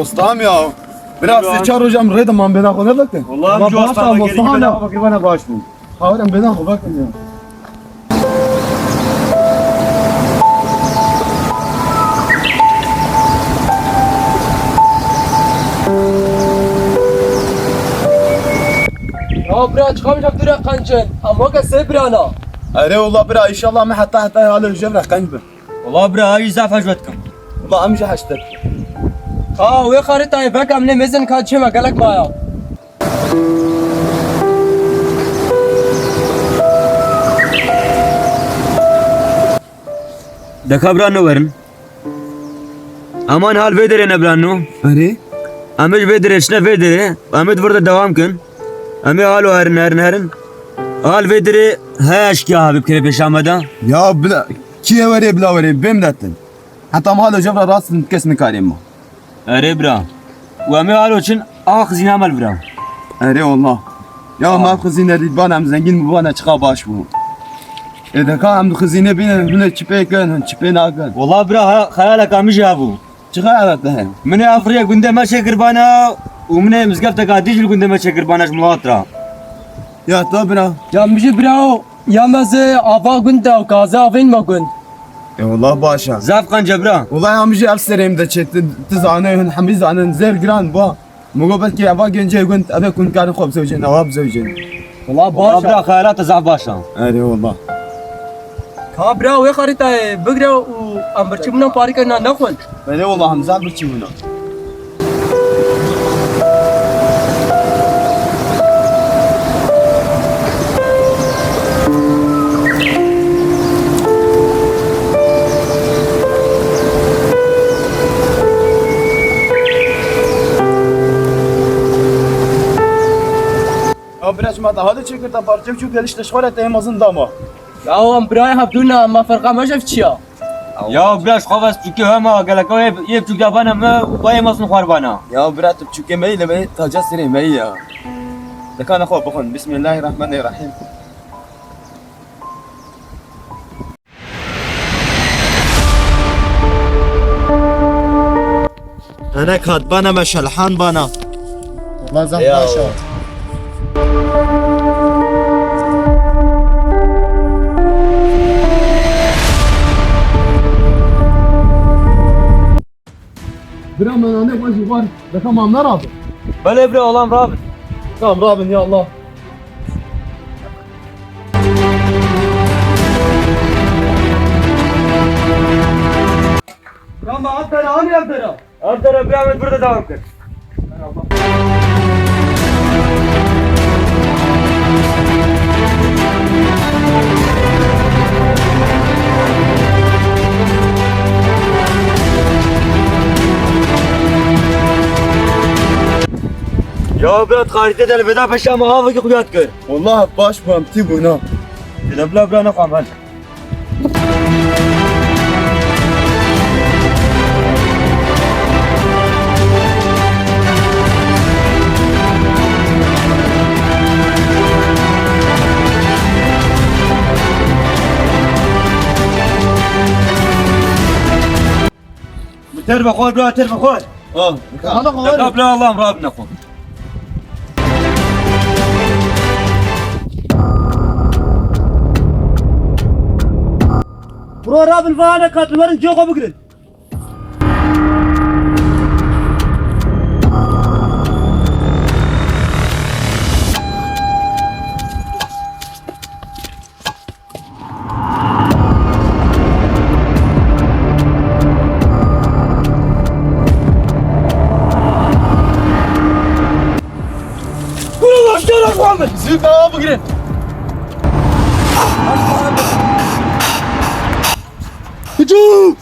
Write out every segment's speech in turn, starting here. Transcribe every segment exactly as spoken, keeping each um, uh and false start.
Ustam ya. Biraz sê çar hocam rêdim man bêna xwe ne vekin. Vallahi amca, baş ustam, ama gerek ustam bela ya. Bak bana baş bu. Hawrem bêna xwe vekin ya. Ya bira, çiqam jî hevdû re qenc in. Em weke sê birana. Erê wala bira, înşallah me heta heta halo jê re qenc bin. Wala bira, ay zaf hej ve dikim. Wala em jî hej te dikin. Ha, wê xaritayê veke em lê mêzin ka çê me gelek maya. Deka bira ne werin. Aman hal vê derê ne bira no. Erê. Em ê ji vê derê çine vê derê. Em ê di vir de dewam kin. Em ê halo herin, herin, herin. Hal vê derê heye eşkiya hebî bikire pêşa me de. Ya bila, kî ye werê bila werê, bêm detin. Heta em halo jevra rast kes nikarê ma. Erê bira. Û em ê alo çin a xizîna me li vira. Erê wallah. Ya me xizîne dît bana em zengîn bû bana çiqa baş bû. Ê deka em xizîne bîne hûn ê çi pê kin, hûn çi pê nakin. Wallah bira, ha, xeyaleka min jî hebû. Çi xeyala te heye? Min ê ev rêya gundê me çêkir bana û min ê mizgefteka dî jî li gundê me çêkir bana ji milat re. Ya to bira. Ya min jî bira o. Ya me zê ava gund de û kaze avên me gund. E, wallah baş e. Zaf qenc e bira. Wallah ya min jî ev serê min de çê, tu, tu zanî, hûn hemî zanin, zêr giran ba. Min got belkî eva gencê gund, eve ku nikarin xwe bizewicin, ewa bizewicin. Wallah baş e. Wallah bira, xeyala te zaf baş e. Erê wallah. Ka bira wê xerîtayê bigire û em birçî bûna parîkê na nexwin. Belê wallah, em zaf birçî bûna. Ya bira, çima te hale çêkir, te parçe biçûk gelişte ji xwe re te yê mezin dama. Ya em birayê hevdû ne, me ferqa me ji ev çi ya? Ya bira, ji xwe ve biçûkê hema geleka yê, yê biçûk da bana me, wayê mezin xwar bana. Ya bira, tu biçûkê me yî, lê me taca serê me yî ya. Dekana xwe bixwin. Bismillahirrahmanirrahim. Enek hat bana, me şelhan bana. Wallah zaf baş e. Bira me nane xwe jî xwar, deka mam nerabin. Belê bira, olam rabin. Tamam rabin ya Allah. Ya me ev dera, anî ev dera. Ev dera bira, me burada devam kir. Ya bira, xarîtê de li vêda peşa me avekî xuya dikir. Wallah baş bû, em tî bûna. Dile bila bira nexwe me. Ter be xwar bira, ter be xwar. Ha. Hala xwar. Deka bila Allah'ım Rabbine xwar. Bro, rabin vana katlimerin cê xwe bigirin. Kurun başkanı Muhammed! Sizi daha mı girin? Hücum!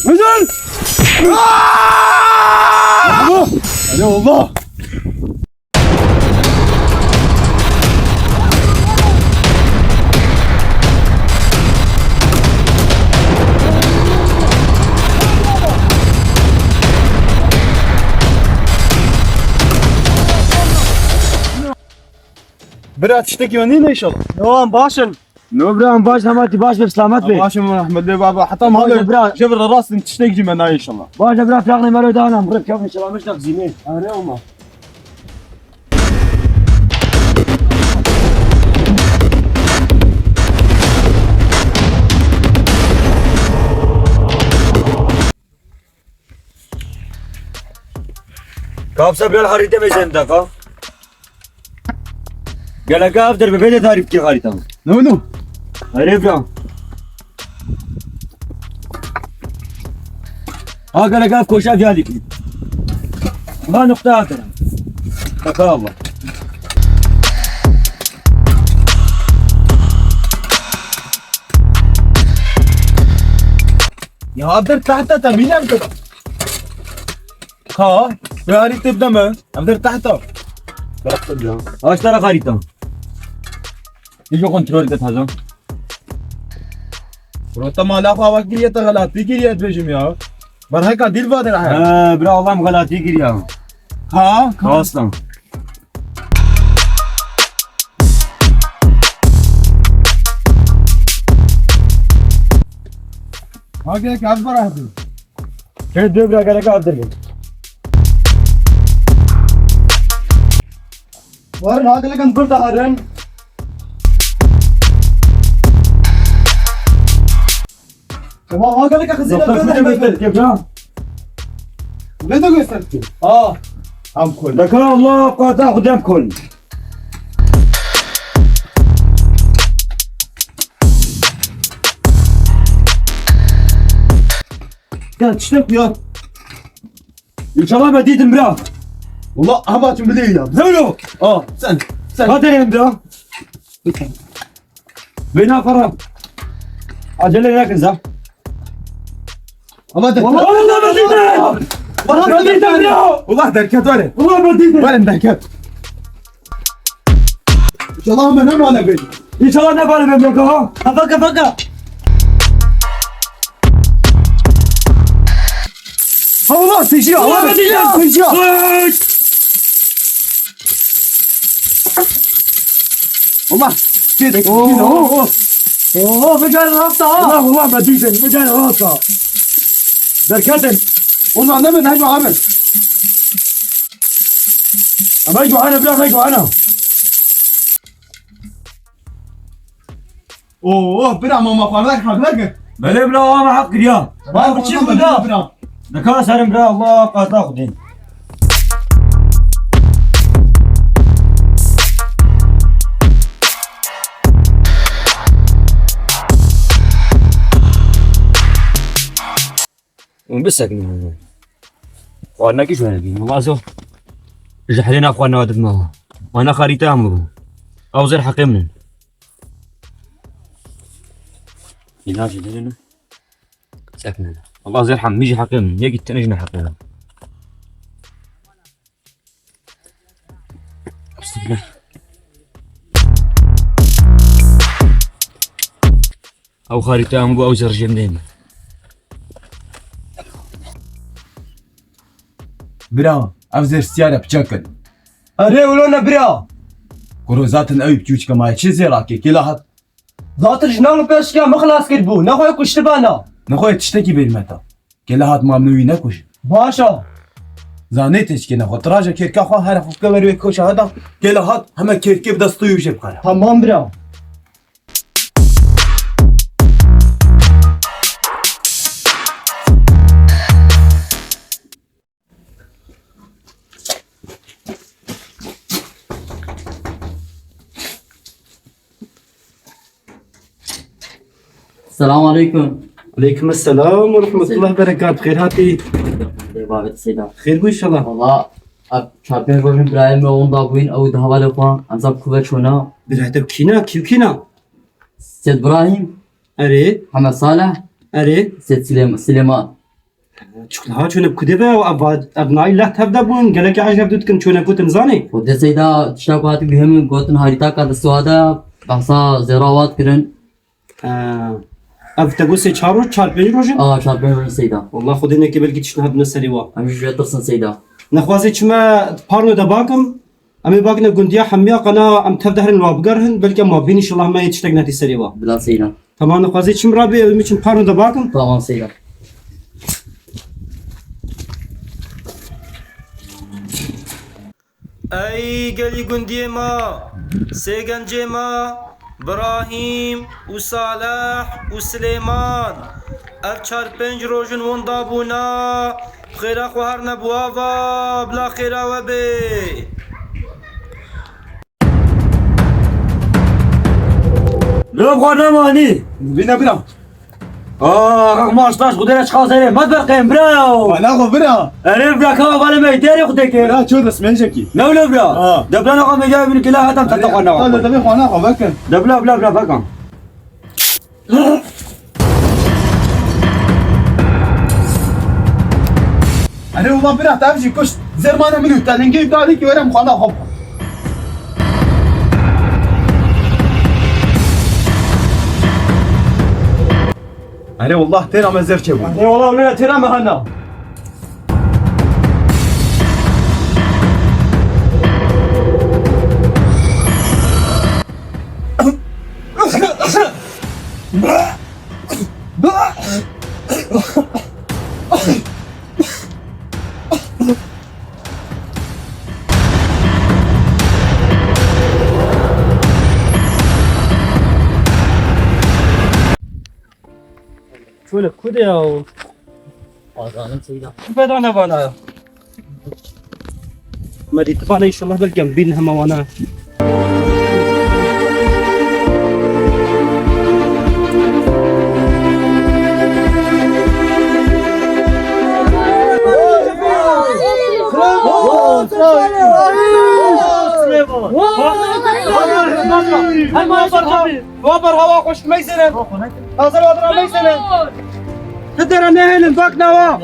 Hücum! Allah! Hadi Allah! Bira, tiştekî we nîne înşallah. Yo, em baş in. No bira, em baş, hema tî baş be, selamet be. Baş im, rehmet be baba. Heta ma Baş be, bira. Jê bira rast in, tiştek jî me nayê înşallah. Baş be bira, firaqnê me re dana, em rê kevin, şelamiş da xizînê. Erê, Oma. Kapsa biraz harita mezin daka. Gelek avdir be, bede tarif ki harita. No, no. Arê bira. Ha, gelek av koşa viya dikî. Ha, nokta avdir. Baka Allah. Ya avdir tahta, te mîna bikir. Ha, ya harî tê bide me. Avdir tahta. Aştara harita. Hiç kontrol de tazo. Bro, te mala xwe ava kiriye, te xelatî kiriye, dibêjim ya. Berheka dîl va de rahe. He, bira, Allah em xelatî kiriye. Ha, ha. Aslan. Ha, gerek az bera hadi. Şey, dö bira, gerek az değil. Var, ha, gerek az burada harın. Tamam, ha, gelek xizî. Doktor, kutu göster, kebra. Ne de göster ki? Ha. Am kol. Dakika Allah, qata xudem kol. Ya, tiştek ya. İnşallah ben dedim bira. Valla ama şimdi değil ya. Zero. Aa, sen, sen. Hadi dedim bira. Bina para. Acele nekin za. Ama de. Vallahi ben değilim. Vallahi ben değilim ya. Vallahi derket var ya. Vallahi ben değilim. Var ya derket. İnşallah ben ne bana bir. İnşallah ne bana bir yok ha. Kafaka, kafaka. Allah tecrübe, Allah tecrübe. Allah. Git. Oo. Oo. Oo, bir can rasta ha. Allah, Allah, ben değilim, bir can rasta. Berketin. Ondan ne ben hacı abi. Ama Johanna, bırak, Johanna. Oo, bira, mama xwarin haqdar kir. Belê bira, ama haq kiriya. Ba, biçî bira. Dika serim bira, Allah qata xudî. Hûn bisekinin hûn. Xwarinekî ji we nebîn. Wela ez ji herê nav xwarina we didime. Wana xarîte em bû. Ew zêr heqê min in. Îna jî didin. Sekinin. Wela zêr hem, min jî heqê min. Yekî tene jî ne heqê min. Bismillah. Ew xarîte em bû, ew zerjê min. Bira, ev zêr siyar e, piçek in. Erê, wilo ne bira. Kuro zaten ew piçûçke maye çi zêrakê, kê la hat? Zaten ji nav li pêşiya min xilas kiribû, nexwe kuştibana. Nexwe tiştekî bêrmeta. Kê li hat mamnûyî nekuş. Baş e. Zanê têçikê nexwe. Tiraja kêrka xwe here xwe bike wer wê koşa heda. Kê li hat heme kêrkê bi destûyê wî jê bikare. Tamam bira. Selamun aleyküm. Aleyküm selam ve rahmetullah berekat. Xêr hatî. Lê babet Seyda. Xêr bû inşallah. Valla, ev çar pênc rojên birayê me onda bûyîn, ew di hevalê xwe, em zaf kuve çûna. Birayê te kîna, kî kîna? Seyid Ibrahim. Erê. Hemed Salih. Erê. Seyid Silêm-, Silêman. Çik niha çûne bi kudê ve ev, ev, ev nayî leh tevde bûn, gelekî eceb dû dikin çûne gotin zanî? Xwedê Seyda tişta ku hatî bihê min gotin harîta ka destê wa de behsa zêra wa dikirin. Ee, ev te got sê çar roj, çar pênc roj in? A, çar pênc roj in Seyda. Wallah Xwedê neke belkî tişt niha dibine serê wa. Em jî ji wê tirsin Seyda. Nexwazê çime parno de bakim. Em ê bakine gundiya hemiya qena em tev de herin wa bigerin, belke ma bîn inşallah me yê tiştek nedî serê wa. Bila seyran. Tamam, dixwazî çim rabê, ew min çim parno de bakim. Tamam seyran. Ey gelî gundiyê ma, sê gencê ma, Birahîm û Saleh û Silêman. Ev çar pênc roj in winda bûna, bi xêra xwe herne bi ava, bila xêra we bê. Bira xwe nemanî. Bîne bira. Aa, rexma ştaş xudê re çiqa zerê. Me berqên bira. Bana xwe bira. Erê bira, ka bale me derê xudê ke. Bira, ço dest me jekî. Ne wilo bira. Ha. De bira naxa me ya bin kila hatam tata xwe naxa. Hadi, tabii xwe naxa, bakın. De bira, bira, bira, bakın. Erê, wala bira, te ev jî kuşt. Zermana min û te lingê darî ki were mixana xwe. Erê, wala têra me zer çêbû. Erê, wala têra me hana. Şöyle kude ya o. Azalim Seyda. Bedane bana. Medî tifane inşallah belki em bin hema wana. Hemen Wa berhewa xweşik meysene. Hazir wa dira meysene. Ti dere nehêlin, bak newa.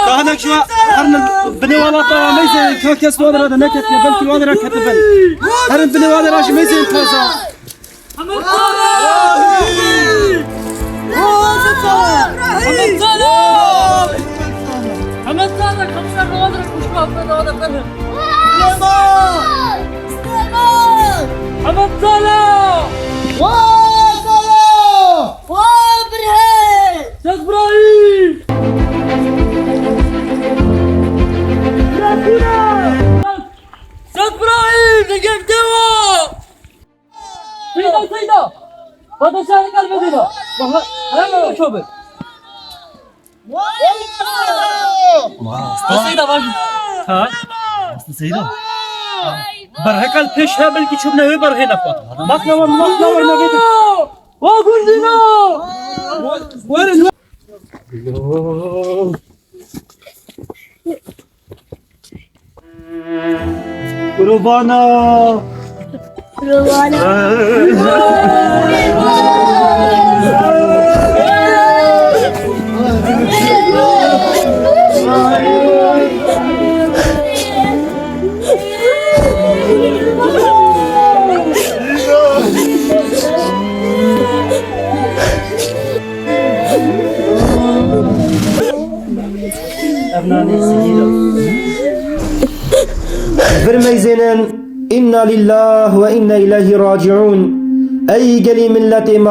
Kahinek ji we herin binê welata we meyzên, ka kes wadira de neketiye, belkî wadira ketibin. Herin binê wadira jî meyzên taza. Hemed Sala! Hemed Sala! Hemed Sala! Hemed Sala! Kapsar wadira kuşma, wadira kalim. Süleyman! Süleyman! Hemed Sala! Vay Sala! Vay Birhe! Seyda Birahîm! Seyda Birahîm! Negev dewa! Seyda, Seyda! Hadi sen gel be Seyda! Bak, hemen şöyle. Seyda bak. Ha? Seyda. Berhekal pêş he, belkî çûbne wê berhê nefa. Bak ne var, bak ne var, ne var. O gundina! Verin. Kurbana! Ev nanê sihîr e. Vir meyzênin, inna lillah ve inna ileyhi raciun. Ey gelî milletê me,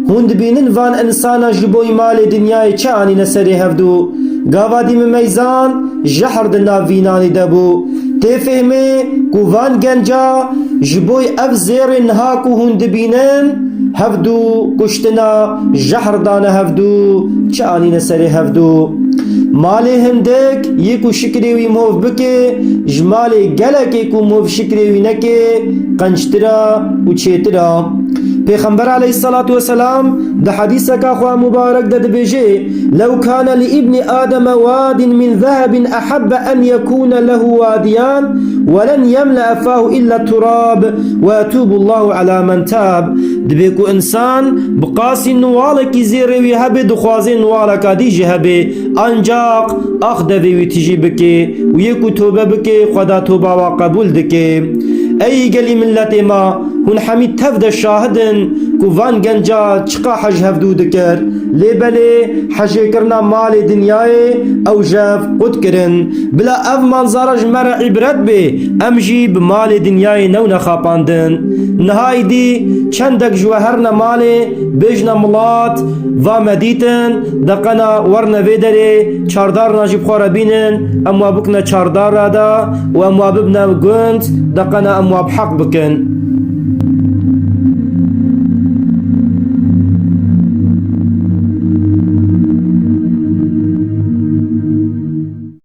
hûn dibînin van insana ji bo malê dinyayê çi anîne serê hevdû. Gava dî min meyzan, jehr di nav vî nanî de bû. Tê fêhmê ku van genca ji bo ev zêrê niha ku hûn dibînin, hevdû kuştina jehr dane hevdû çi anîne serê hevdû. Malê hindik yê ku şikrê wî mov bike, ji malê gelekê ku mov şikrê wî neke, qenctir e û çêtir e. Pêxember aleyhisselatu vesselam di hedîseka xwe mubarek de dibêje, "Lew kane li îbnî Ademe wadin min zehebin ehebbe en yekûne lehu wadiyan, we len yemle'e fahu illa turab, we yetûbullahu ala men tab." Dibê ku însan bi qasî niwalekî zêrê wî hebe, dixwaze niwaleka dî jî hebe, ancaq ax devê wî tijî bike û yê ku tobe bike, Xweda toba wa qebûl dike. Ey gelî milletê me, hûn hemî tev de şahid in ku van genca çiqa hej hevdû dikir. Lê belê hejêkirina malê dinyayê ew jev qut kirin. Bila ev manzara ji me re îbret bê, em jî bi malê dinyayê newne xapandin. Niha îdî çendek ji we herine malê, bêjine milat, va me dîtin, deqena werine vê derê, çardarna jî bi xwe re bînin, em wa bikine çardara de û em wa bibine gund, deqena em wa bi heq bikin.